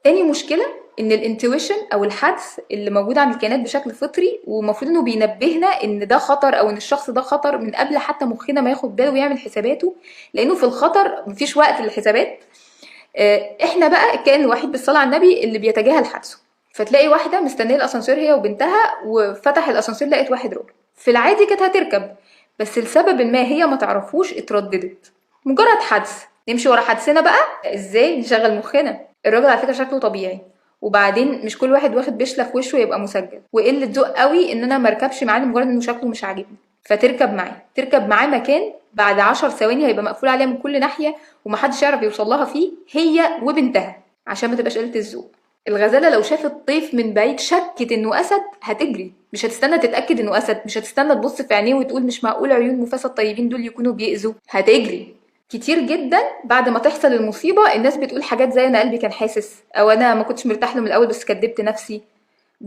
تاني مشكلة ان ال intuition او الحدس اللي موجود عند الكائنات بشكل فطري، ومفروض انه بينبهنا ان ده خطر او ان الشخص ده خطر من قبل حتى مخنا ما ياخد باله ويعمل حساباته، لانه في الخطر مفيش وقت للحسابات. احنا بقى الكائن الوحيد بالصلاة على النبي اللي بيتجاهل حدسه. فتلاقي واحدة مستنيه الاسانسير هي وبنتها، وفتح الاسانسير لقت واحد راجل، في العادي كانت هتركب، بس لسبب ما هي ما تعرفوش اترددت، مجرد حدس. نمشي ورا حدسنا بقى، ازاي نشغل مخنا؟ الراجل على فكرة شكله طبيعي، وبعدين مش كل واحد واخد بشله في وشه يبقى مسجل، وقلة ذوق قوي ان انا مركبش معاه لمجرد انه شكله مش عاجبني. فتركب معاه، تركب معاه مكان بعد 10 ثواني هيبقى مقفول عليها من كل ناحية ومحدش يعرف يوصل لها فيه، هي وبنتها، عشان ما تبقاش قلة الذوق. الغزالة لو شافت طيف من بعيد شكت انه اسد هتجري، مش هتستنى تتاكد انه اسد، مش هتستنى تبص في عينيه وتقول مش معقول عيون مفاسه الطيبين دول يكونوا بيأذوا، هتجري. كتير جدا بعد ما تحصل المصيبة الناس بتقول حاجات زي انا قلبي كان حاسس، او انا ما كنتش مرتاح له من الاول بس كدبت نفسي،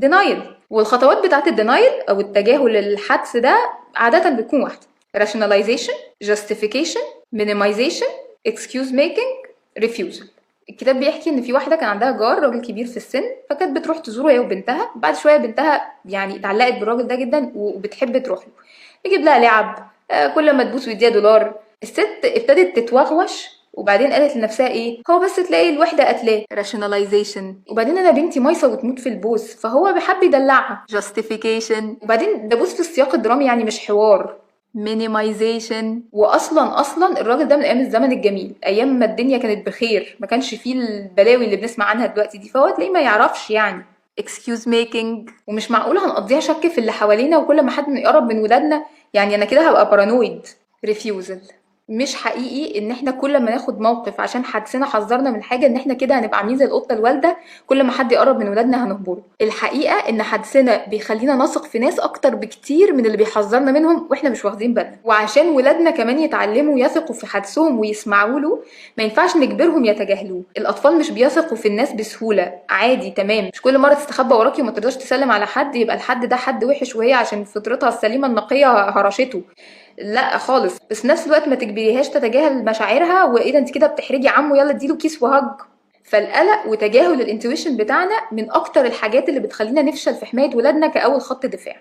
denial. والخطوات بتاعه ال denial او التجاهل الحدس ده عادة بتكون واحدة: rationalization، justification، minimization، excuse making، refusal. الكتاب بيحكي ان في واحدة كان عندها جار راجل كبير في السن، فكانت بتروح تزوره هي وبنتها. بعد شوية بنتها يعني اتعلقت بالراجل ده جدا وبتحب تروح له، يجيب لها لعب، كل ما تبوس ويديها دولار. الست ابتدت تتوغوش، وبعدين قالت لنفسها ايه هو بس تلاقي الوحدة قتلاه، rationalization. وبعدين انا بنتي مايصه وتموت في البوس، فهو بيحب يدلعها، justification. وبعدين ده بوس في السياق الدرامي يعني مش حوار، minimization. واصلا اصلا الراجل ده من ايام الزمن الجميل، ايام ما الدنيا كانت بخير، ما كانش فيه البلاوي اللي بنسمع عنها دلوقتي دي، فهو تلاقيه ما يعرفش يعني excuse making. ومش معقول هنقضيها شك في اللي حوالينا، وكل ما حد يقرب من ولادنا يعني انا كده هبقى paranoid. refusal. مش حقيقي ان احنا كل ما ناخد موقف عشان حدسنا حذرنا من حاجة ان احنا كده هنبقى عاملين زي القطة الوالدة كل ما حد يقرب من ولادنا هنهبره. الحقيقة ان حدسنا بيخلينا نثق في ناس اكتر بكتير من اللي بيحذرنا منهم واحنا مش واخدين بالنا. وعشان ولادنا كمان يتعلموا يثقوا في حدسهم ويسمعوا له، ما ينفعش نجبرهم يتجاهلوه. الاطفال مش بيثقوا في الناس بسهولة، عادي تمام، مش كل مرة تستخبى وراكي وما ترضاش تسلم على حد يبقى الحد ده حد وحش وهي عشان فطرتها السليمة النقية هرشته، لا خالص. بس في نفس الوقت ما تجبريهاش تتجاهل مشاعرها، وايه ده انت كده بتحرجي عمو، يلا اديله كيس وهج. فالقلق وتجاهل ال intuition بتاعنا من اكتر الحاجات اللي بتخلينا نفشل في حماية ولادنا كاول خط دفاع.